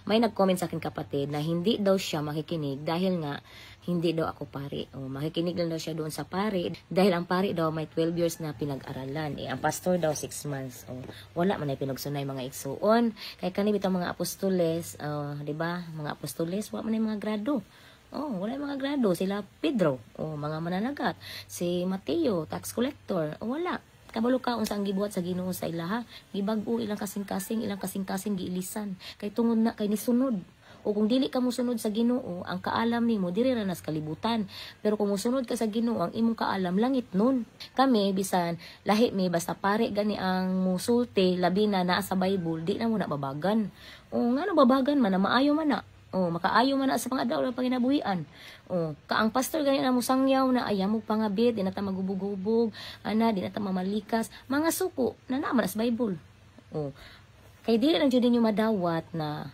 May nag-comment sa akin, kapatid, na hindi daw siya makikinig dahil nga hindi daw ako pari. O, makikinig lang daw siya doon sa pari dahil ang pari daw may 12 years na pinag-aralan. Eh, ang pastor daw 6 months. O, wala man ay pinagsunay, mga igsuon. Kay kani bitang mga apostoles, oh, di ba? Mga apostoles, wala man ay mga grado. Oh, wala yung mga grado. Sila Pedro, oh, mga mananagat. Si Mateo, tax collector. Oh, wala. Kabalo ka unsa ang gibuhat sa Ginoo sa ilaha. Gibag-o ilang kasing-kasing, ilang kasing-kasing giilisan. Kay tungod na kay nisunod. O kung dili ka mosunod sa Ginoo, ang kaalam nimo diri ra nas kalibutan. Pero kung mosunod ka sa Ginoo, ang imong kaalam langit nun. Kami bisan lahi mi, basta pare gani ang musulti, labi na naa sa Bible, di na mo na babagan. O ngano babagan man na maayo man na? O makaayo man na sa mga adlaw ng panginabuhian. O ka ang pastor gani na musangyaw na ayaw mo pangabit, di na ta magubog-hubog, ana, di na ta mamalikas, mga suko na naman sa Bible. O kay dili lang jud ninyo madawat na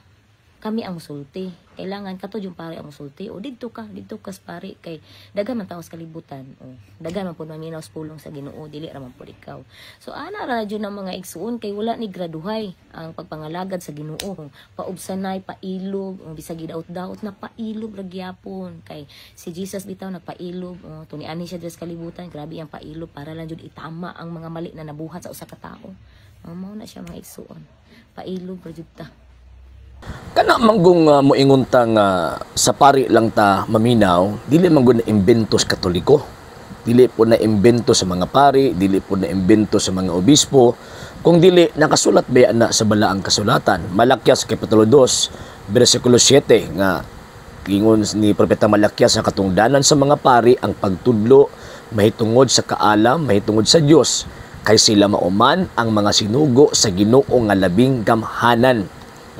kami ang musulti. Kailangan kato yung pare ang musulti. O didto ka sa pare kay daghan man tao sa kalibutan. O daghan man pud maminaw sa pulong sa Ginoo, dili ra man pud ikaw. So ana ra jud ang mga igsuon kay wala ni graduhay ang pagpangalagad sa Ginoo. Paubsanay, pailog, o bisag gidaot-daot na, pailog ra gyapon kay si Jesus bitaw nagpailob. O tuni-ani siya diri sa kalibutan, grabe ang pailog para lang jud itama ang mga mali na nabuhat sa usa ka tao. O, mao na siya, mga igsuon. Pailog ra jud ta. Kana manggong moingon ta nga sa pari lang ta maminaw, dili man gud na imbento sa Katoliko. Dili po na imbento sa mga pari, dili po na imbento sa mga obispo. Kung dili, nakasulat ba na sa balaang kasulatan? Malakias Kapitulo 2, versikulo 7 nga ingon ni Propeta Malakias sa katungdanan sa mga pari ang pagtudlo mahitungod sa kaalam, mahitungod sa Dios, kay sila mauman ang mga sinugo sa Ginoo nga labing gamhanan.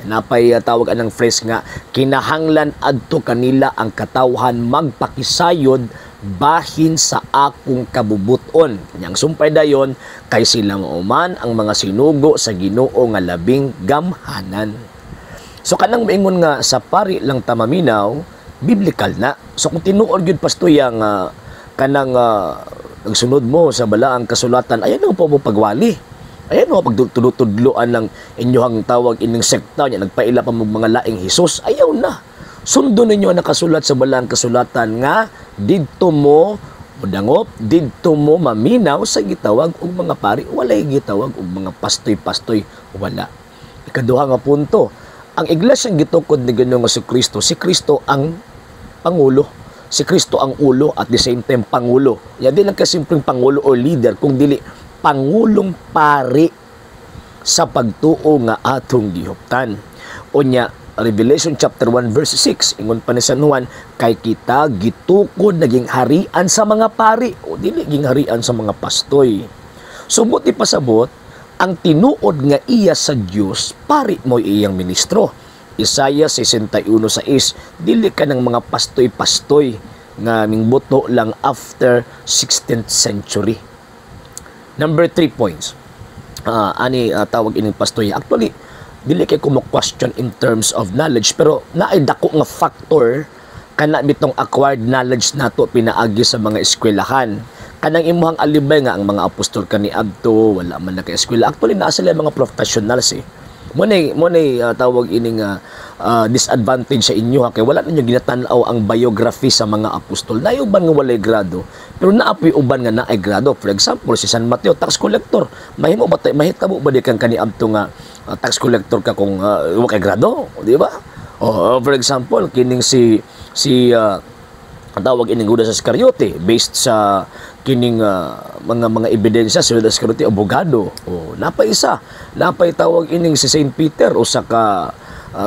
Napay tawag anang phrase nga kinahanglan adto kanila ang katawhan magpakisayod bahin sa akong kabubuton. Yang sumpay dayon kay sila mauman ang mga sinugo sa Ginoo nga labing gamhanan. So kanang maingon nga sa pari lang ta maminaw, biblical na. So kung tinuod gyud, pastoya, nga kanang nagsunod mo sa balaang kasulatan, ayan ang po mo pagwali. Ayan mo pagtudlo-tudloan ng inyong tawag ining sekta nya nagpaila pa mo mga laing Hesus, ayaw na. Sundon ninyo ang nakasulat sa balaang kasulatan nga didto mo mudangop, didto mo maminaw sa gitawag og mga pari, walay gitawag og mga pastoy-pastoy, wala. Ikaduha nga punto, ang iglesia gitukod ni Ginoong Kristo, si Kristo ang pangulo. Si Kristo ang ulo, at the same time pangulo. Ya di lang kasimpleng pangulo o leader kung dili pangulong pari sa pagtuo nga atong gihuptan. Unya, Revelation chapter 1 verse 6, ingon pa ni San Juan, kay kita gitukod naging harian sa mga pari o dili ging harian sa mga pastoy. Subot ipasabot, ang tinuod nga iya sa Dios, pari mo iyang ministro. Isaiah 61:6, dili ka ng mga pastoy-pastoy nga mingbuto lang after 16th century. Number 3 points. Ani tawag ining pastoy. Actually, dili kay ko mo question in terms of knowledge, pero naay dako nga factor kana bitong acquired knowledge nato pinaagi sa mga eskwelahan. Kanang imuhang alibay nga ang mga apostol kaniadto wala man naka-eskwela. Actually, naa sila mga professionals eh. Mo nay tawag ining disadvantage sa inyo ha, kay wala ninyo ginatan-aw ang biography sa mga apostol. Naay uban nga walay grado, pero naa poy uban nga naay grado. For example, si San Mateo, tax collector. Mahimo ba tay mahitabo ba di kang kaniadto nga tax collector ka kung wa kay grado, di ba? Oh, for example, kining si si ang tawag ining Judas Iscariote, based sa kining mga ebidensya, si Judas Iscariote abogado. Oh, napay isa, napay tawag ining si Saint Peter, usa ka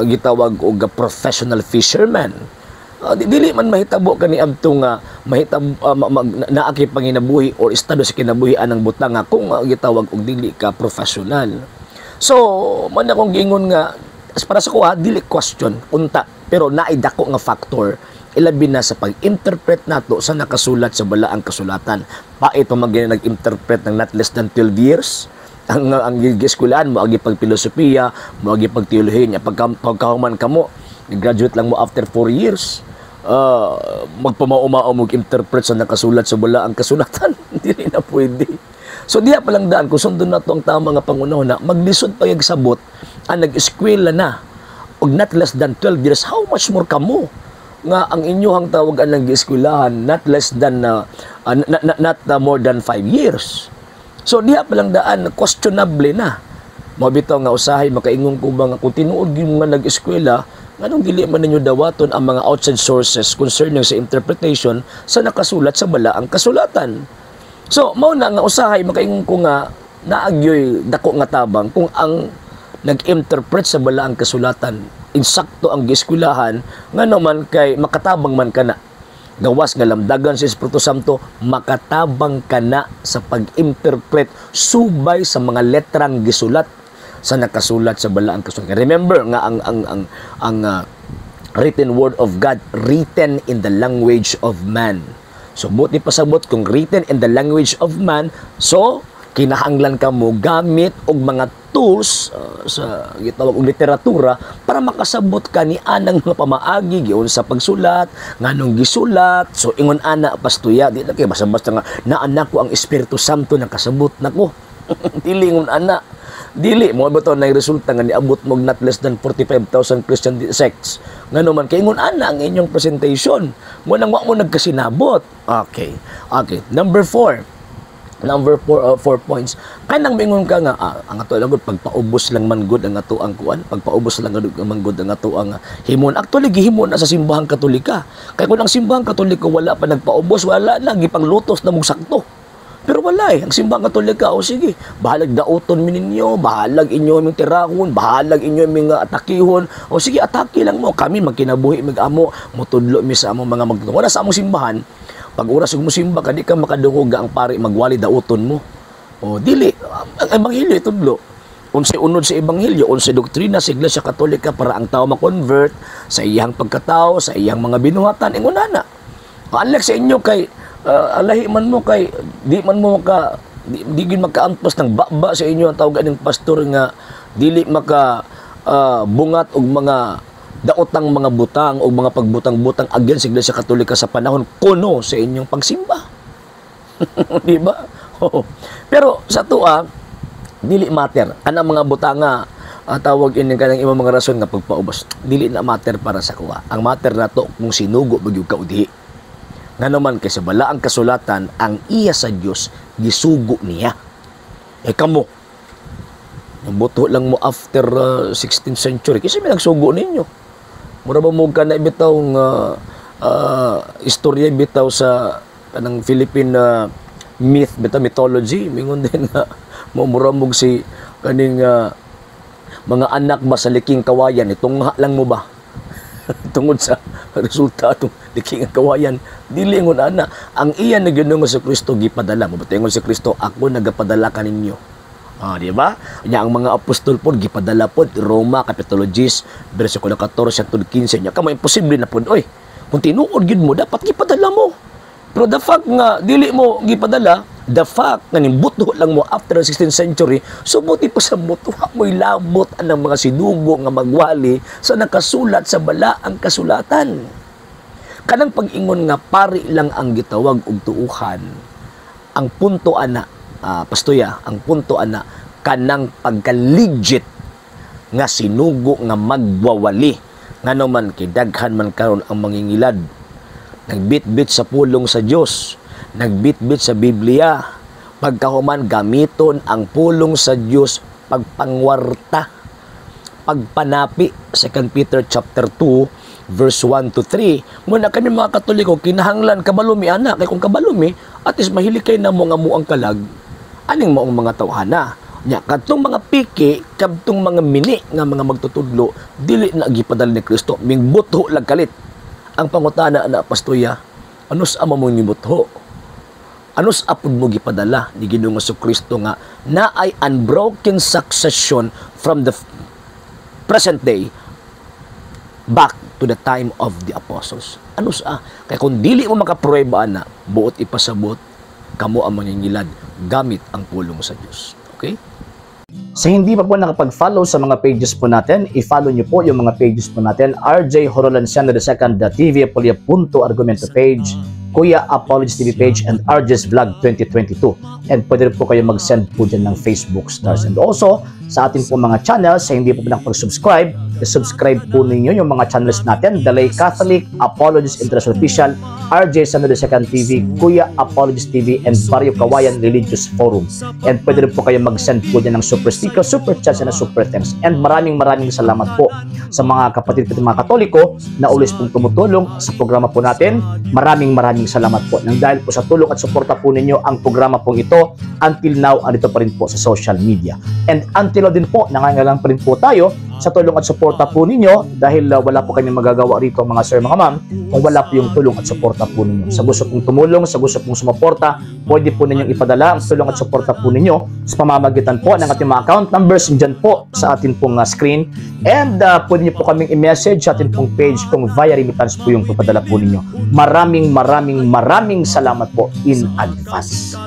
gitawag og professional fisherman. Dili man mahitabo kaniadto nga mahitabo naa kay panginabuhi or estado sa kinabuhi anang butang nga kung gitawag og dili ka professional. So, man akong giingon nga as para sa kuha, dili question unta, pero naay dako nga factor ilabi na sa pag-interpret nato sa nakasulat sa balaang kasulatan. Pait pa man nag-interpret ng not less than 12 years ang gieskwelahan mo, agi pag filosofiya mo, agi pag teolohiya niya, pagkahuman kamo, graduate lang mo after 4 years, magpamauma mo interpret sa nakasulat sa balaang kasulatan, dili na pwede. So diha pa lang daan, kung sundon nato ang tama nga pangunahon na maglisod pa sabot ang nag-eskwela na. Og not less than 12 years, how much more kamo nga ang inyong tawag anang gieskwelahan not less than not, not, not more than 5 years? So diha pa lang daan, questionable na. Mao bitaw nga usahay makaingon ko ba nga kung tinuod gyud nga nag-eskwela, nganong dili man ninyo dawaton ang mga outside sources concerning sa interpretation sa nakasulat sa Balaang Kasulatan? So mao na nga usahay makaingon ko nga naagyoy dako nga tabang kung ang nag-interpret sa Balaang Kasulatan insakto ang gieskwelahan, ngano man kay makatabang man kana gawas nga lamdagan sa Espiritu Santo, makatabang kana sa pag-interpret subay sa mga letrang gisulat sa nakasulat sa Balaang Kasulatan. Remember nga ang written word of God, written in the language of man. So buti pasabot kung written in the language of man, so kinahanglan ka mo gamit og mga tools sa gitawag og literatura para makasabot ka ni anang mga pamaagi giun sa pagsulat, nganong gisulat. So ingon ana, pastuya, di na kay basta-basta nga naa ko ang Espiritu Santo, nakasabot nako. Dili ingon ana. Dili mo ba to na resulta nga niabot mo not less than 45,000 Christian sects? Ngano man kay ingon ana ang inyong presentation mo nang wa mo nagkasinabot. Okay, number 4. Number 4 points. Kanang mingon ka nga ang ato lang gud, pagpaubos lang man gud ang ato ang kuan, pagpaubos lang gud man gud ang ato ang himon. Actually, gihimon na sa Simbahang Katolika. Kay kung ang Simbahang Katoliko wala pa nagpaubos, wala na gipanglutos na mong sakto. Pero wala eh. Ang Simbahang Katolika, o sige, bahalag dauton mi ninyo, bahalag inyo ming tirahon, bahalag inyo ming atakihon. O sige, atake lang mo. Kami magkinabuhi mig-amo, mutudlo mi sa among mga magtutudlo. Wala sa among simbahan, pag oras ug mosimba ka, di ka makadungog ang pari magwali, dauton mo. O dili, ang ebanghelyo itudlo. Unsay unod sa ebanghelyo, unsay doktrina sa Iglesia Katolika para ang tao ma-convert sa iyang pagkatao, sa iyang mga binuhatan, ingon ana. Unlike sa inyo kay alahi man mo kay di man mo maka di gyud makaantos ng baba sa inyo ang tawag aning pastor nga dili maka bungat og mga daotang mga butang o mga pagbutang-butang against sa Iglesia Katolika sa panahon kuno sa inyong pagsimba. Di ba? Oo. Pero sa tuwa, dili matter. Kanang mga butanga, tawag ini kanang imong mga rason nga pagpaubos, dili na matter para sa kuha. Ang matter nato kung sinugo ba gyud ka o dihi. Ngano man kay sa Balaang Kasulatan, ang iya sa Dios gisugo niya. Eh kamo, buto lang mo after 16th century, kasi may nagsugo ninyo. Mura ba mo ka na bitaw nga istorya bitaw sa kanang Philippine myth bitaw, mythology, mingon din nga mo mura mo si kaning mga anak ba sa liking kawayan, itungha lang mo ba tungod sa resulta atong liking kawayan? Dili ingon ana. Ang iya na Ginoong sa Kristo gipadala mo. Ingon si Kristo, "Ako nagapadala kaninyo." Ah, di ba? Nya ang mga apostol pod gipadala pod, Roma kapitulo 10 bersikulo 14 hangtod 15. Nya kamo, imposible na pod oy. Kung tinuod gyud mo, dapat gipadala mo. Pero the fact nga dili mo gipadala, the fact nga nimbuto lang mo after the 16th century, so buti pa sa buto mo'y labot ang mga sinugo nga magwali sa nakasulat sa Balaang Kasulatan. Kanang pag-ingon nga pari lang ang gitawag og tuuhan, ang punto ana, pastoya, ang punto ana kanang pagka-legit nga sinugo nga magwawali. Ngano man kay daghan man karon ang mangingilad, nagbitbit sa pulong sa Dios, nagbitbit sa Biblia. Pagkahuman, gamiton ang pulong sa Dios pagpangwarta, pagpanapi, 2 Peter chapter 2 verse 1 to 3. Muna kami mga Katoliko kinahanglan kabalo mi ana, kay kung kabalo mi, at least mahilikay na mo nga muang kalag aning maong mga tawhana. Nya kadtong mga piki, kadtong mga mini nga mga magtutudlo, dili na gipadala ni Kristo, mingbuto lang kalit. Ang pangutana na, pastoya, ano sa ama mo nibutho? Ano sa apod mo gipadala ni Ginoong Kristo nga naay unbroken succession from the present day back to the time of the apostles? Ano sa? Kaya kung dili mo makapruweba na, buot ipasabot, kamo ang mangingilad gamit ang pulong sa Diyos. Okay? Sa hindi pa po nakapag-follow sa mga pages po natin, i-follow nyo po yung mga pages po natin. RJ Horolanciano II TV, Apolia Punto Argumento page. Kuya Apologist TV page and RJ's Vlog 2022. And pwede rin po kayo mag-send po dyan ng Facebook stars. And also, sa atin po mga channels, sa hindi po nakapag-subscribe, subscribe po ninyo yung mga channels natin: The Lay Catholic, Apologist International Official, RJ San Second TV, Kuya Apologist TV, and Barrio Kawayan Religious Forum. And pwede rin po kayo mag-send po dyan ng super sticker, super chats, and super thanks. And maraming maraming salamat po sa mga kapatid po, mga Katoliko na always pong tumutulong sa programa po natin. Maraming maraming salamat po. Nang dahil po sa tulong at suporta po ninyo, ang programa pong ito until now andito pa rin po sa social media. And until now din po, nangangailangan pa rin po tayo sa tulong at suporta po ninyo dahil wala po kami magagawa rito, mga sir, mga ma'am, kung wala po yung tulong at suporta po ninyo. Sa gusto pong tumulong, sa gusto pong sumuporta, pwede po ninyong ipadala ang tulong at suporta po ninyo sa pamamagitan po ng ating mga account numbers dyan po sa atin pong screen. And pwede niyo po kaming i-message sa atin pong page kung via remittance po yung papadala po ninyo. Maraming maraming maraming salamat po in advance.